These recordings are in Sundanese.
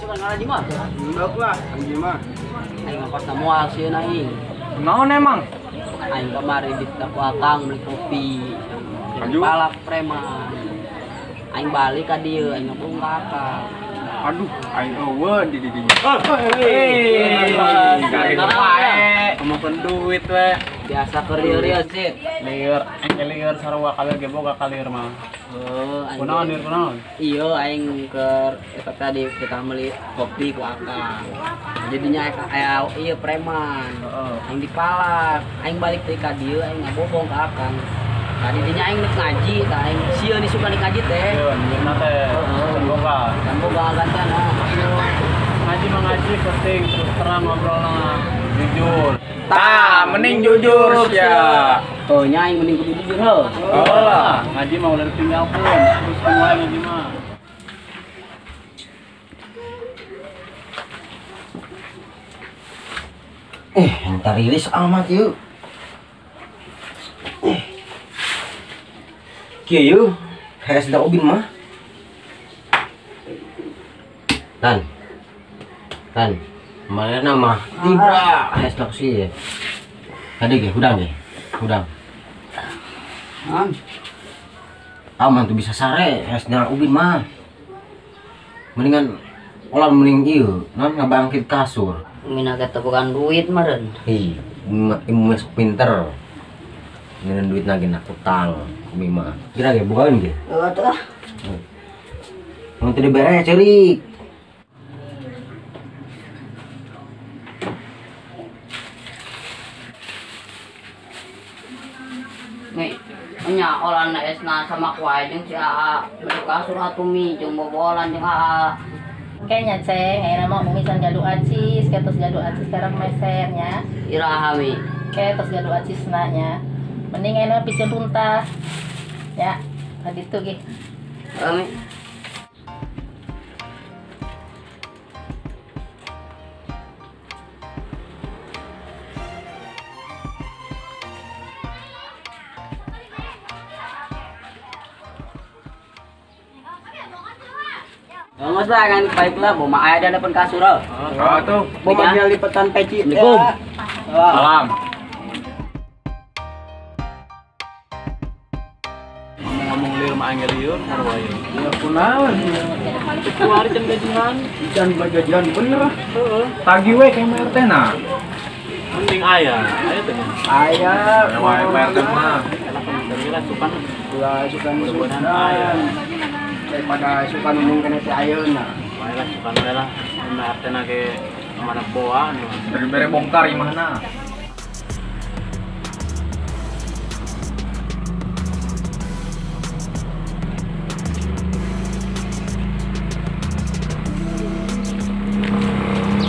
Suka ngaji mah. Endok lah, ngaji mah. Aing ngakos na moal sieun aing. Naon emang? Aing kamari di ku akang beli kopi. Palak preman. Aing balik ka dieu, aing ngomong ka akang. Aduh, aing eueun di dinya. Hei, ngomongkeun duit we. Biasa keur lieur sih. Lieur, aing lieur sarua kalir ge boga kalir mah. Heuh, aing. Kunaon lieur kunaon? Iya, aing keur eta tadi kita meuli kopi ku akang. Jadinya aya ieu preman. Aing dipalak, aing balik deui ka dieu aing ngabobong ka akang. Tadi dinya aing nek ngaji, tah aing sieun disuka nek ngaji teh. Sieun, beuna teh. Can boga. Can boga gantian ah. Ngaji mah ngaji penting terus terang ngobrolna jujur. Tah, mending jujur sia. Oh, nya aing mending kudu jujur heuh. Oh lah, ngaji mah ulah ditinggalkeun, terus wae ngaji mah. Entar rilis amat yuk. Kieu yeuh, hees da ubin mah. Tan. Tan. Mana mah tibra hees da sih. Tadi ge hudang ge. Hudang. Aman tuh bisa sare hees da ubin mah. Mendingan olah mending ieu, non ngabangkit kasur. Mina teh bukan duit meureun. Ih, ieu masuk pinter. Ngeun duit lagi nak utang. Mima. Kira ge bukaeun ge? Heuh teh. Mun teu dibere ceurik. Nih, nya olahna esna sama kuai jeung si Aa. Beli kasur atuh mi jeung bobolan jeung Aa. Kayaknya ceng, ayeuna mah umi can gaduh acis, ketos gaduh acis sekarang mesernya. Iraha mi. Ketos gaduh acisna nya. Mending ayeuna piceun runtah. Ya, tadi tuh ge. Ami. Mas lah kan baik lah, mau aya ada depan kasur. Oh tuh, mau dia lipetan peci. Assalamualaikum. Salam. Ngomong lieur mah aing lieur sarua ieu. Ya kunaon? Kuari can gajian, can gajian bener. Heeh. Tagih we ka RT na. Mending aya, aya teh. Aya, wae RT mah. Enak sukan. Ulah sukan sukan aya. Daripada suka ngomong kena si ayeuna. Wae lah sukan we lah. RT na ge mana boa nu. Bere bongkar imahna.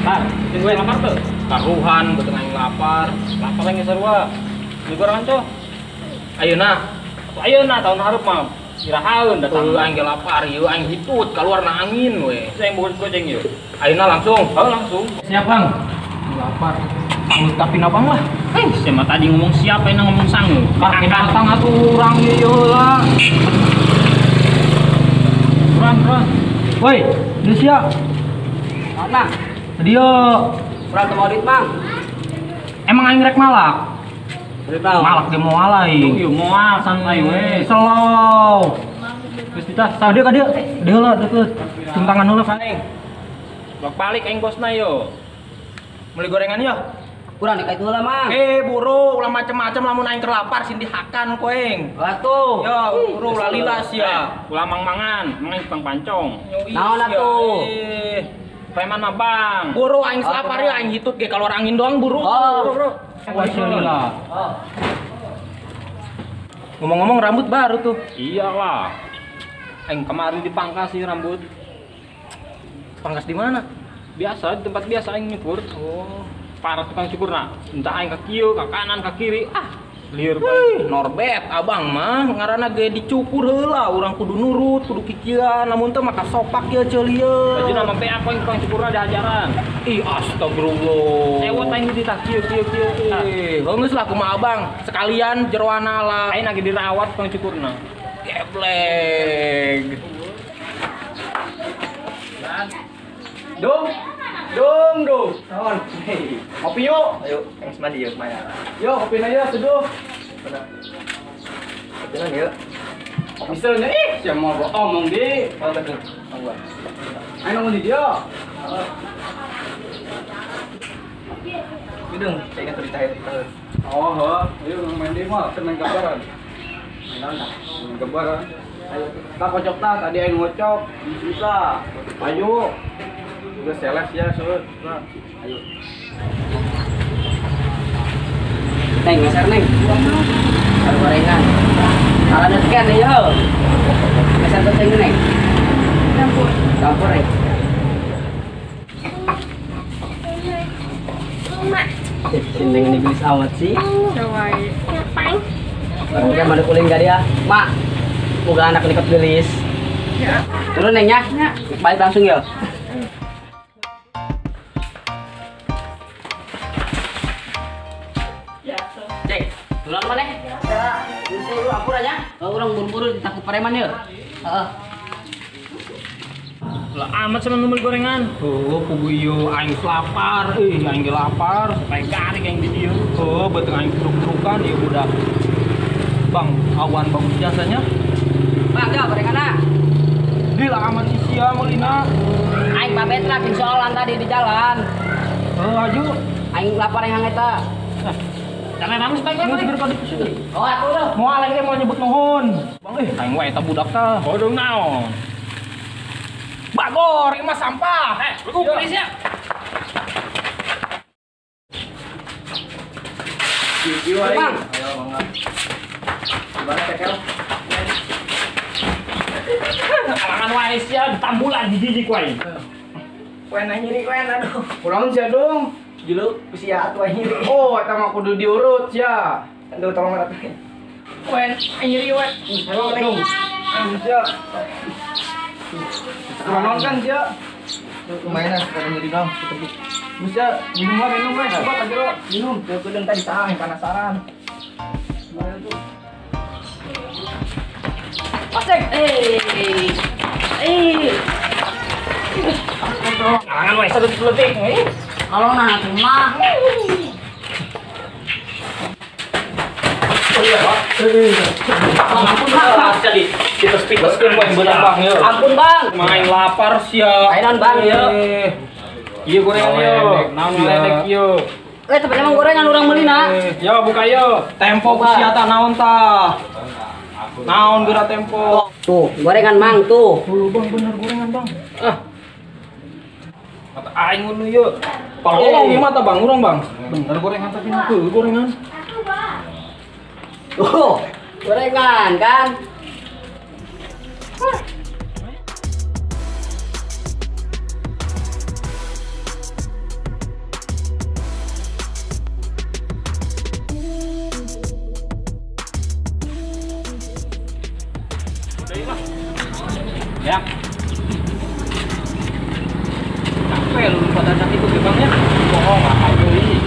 Tar, gue lapar tuh. Taruhan, betul aing lapar. Lapar lagi sarua. Beli gorengan tuh. Ayeuna. Ayeuna tahun hareup mah. Irahaeun datang aing ge lapar ieu aing hitut keluar na angin we. Saya bungkus goceng ieu. Ayeuna langsung. Oh, langsung. Siap, Bang. Lapar. Sanggup tapi napang lah. Siapa mah tadi ngomong siap, ayeuna ngomong sanggup. Datang atuh urang ieu lah. Urang, urang. Woi, geus sia. Mana? Dia kurang teu duit, Mang. Emang aing rek malak? Malak ge moal aing. Ieu moal santai we. Slow. Geus ditah, sah dia ka dieu. Dieu heula deukeut. Tuntangan heula ka aing. Bak balik aing bosna yo. Meuli gorengan yo. Kurang dikait heula, Mang. Buru ulah macem-macem lamun aing keur lapar sing dihakan ku aing. Atuh. Yo, buru ulah lila sia. Ulah mang-mangan, mang aing tukang pancong. Naon atuh? Preman mah bang. Buru aing lapar ya aing hitut ge keluar angin doang buru. Buru. Wah, lila. Ngomong-ngomong rambut baru tuh. Iyalah. Aing kemarin dipangkas sih rambut. Pangkas di mana? Biasa di tempat biasa aing nyukur. Oh, para tukang cukur nah. Entah aing ke kieu, ke kanan, ke kiri. Ah, lieur bae. Norbet abang mah ngaranna ge dicukur heula, urang kudu nurut, kudu kikian, lamun teu maka sopak ieu ceuli ieu. Bajuna mah beak aing tukang cukurna diajaran. Ih, astagfirullah. Sewot aing ditah kieu kieu kieu. Eh, geus lah kumaha abang, sekalian jeroana lah. Aing lagi dirawat tukang cukurna. Geblek. Dong. Dong, dong. Naon? Kopi yuk. Ayo, yang mandi yuk, Maya. Yo, kopi aja seduh. Kopi naon yuk? Misalnya ih, siapa mau omong di. Oh, betul. Mangga. Ayo nongol di dia. Bidung, saya ingat cerita itu. Oh, heuh. Ayo main di mah, main gambaran. Main naon tah? Main gambaran. Ayo, tak kocok tah, tadi aing ngocok. Susah. Ayo. Udah seles ya, sur. Nah, ayo. Neng, ngeser neng. Taruh gorengan. Kalau ada sekian ya, yo. Ngeser penting neng. Campur. Campur neng. Si neng ini gelis amat sih. Coba. Ngapain? Oke, mana kuling gak dia? Mak, moga anak ini gelis. Ya. Turun nengnya. Ya. Balik langsung ya. Cek, duluan mana? Ya. Buru-buru ampun aja. Oh, orang buru-buru takut preman ya. Heeh. Lah amat sama nomor gorengan. Oh, kubu ieu aing lapar, euy aing ge lapar, sampai garing aing di dieu. Oh, beuteung aing truk-trukan ieu budak. Bang, awan bagus jasanya. Bang, ya gorengan ah. Di lah amat si sia meulina. Aing pabetra jeung soalan tadi di jalan. Heuh, aju. Aing lapar yang eta. Jangan nangis baik baik. Oh, atuh dah. Moal aing teh mau nyebut nuhun. Bang, aing wae eta budak tah. Bodong naon? Bagor, ini mah sampah. Lu polisi ya. Bang. Ayo, mangga. Gimana tekel? Kalangan wae sia ditambulan dijijik wae. Wen nyiri wen aduh. Kurang sia dong. Julu usia atuh nyiri. Oh, eta mah kudu diurut sia. Aduh, tolong atuh. Wen nyiri wen. Ayo dong. Sia. Kurang kan sia. Lumayan lah, sekarang nyeri dong. Bisa minum lah, minum lah. Coba aja lo, minum. Tuh, tuh tadi sah, yang penasaran. Pasek. Kalangan wae seletik. Kalau nah mah. Ampun bang, jadi kita-pitaskeun wae beunang bang ya. Ampun bang. Main lapar sia. Ainan bang ya. Ieu gorengan yo. Naon ledek ieu. Tapi emang gorengan urang meulina. Yo buka yo. Tempo ku sia tah naon tah? Naon geura tempo? Tuh, gorengan mang tuh. Tuh bang bener gorengan bang. Ah. Mata aing ngono ieu. Pangolong ieu mah tah bang urang bang. Bener gorengan tapi heuh gorengan. Tuh, gorengan kan? Ya. Capek lu pada sakit tuh bangnya. Bohong ah deui.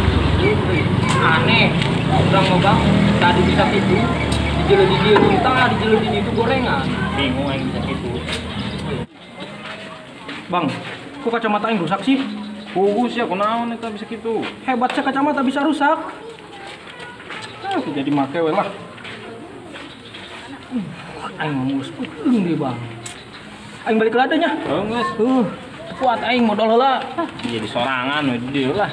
Aneh. Urang mah bang, tadi bisa gitu. Dijeleun di dieu runtah, dijeleun di ditu gorengan. Bingung aing bisa gitu. Bang, kok kacamata aing rusak sih? Pugus ya kunaon eta bisa gitu. Hebat sih kacamata bisa rusak. Ah, jadi make we lah. Aing mah mulus peuting deui, Bang. Aing balik ke ladanya. Oh, geus. Kuat aing modal heula. Jadi sorangan we di dieu lah.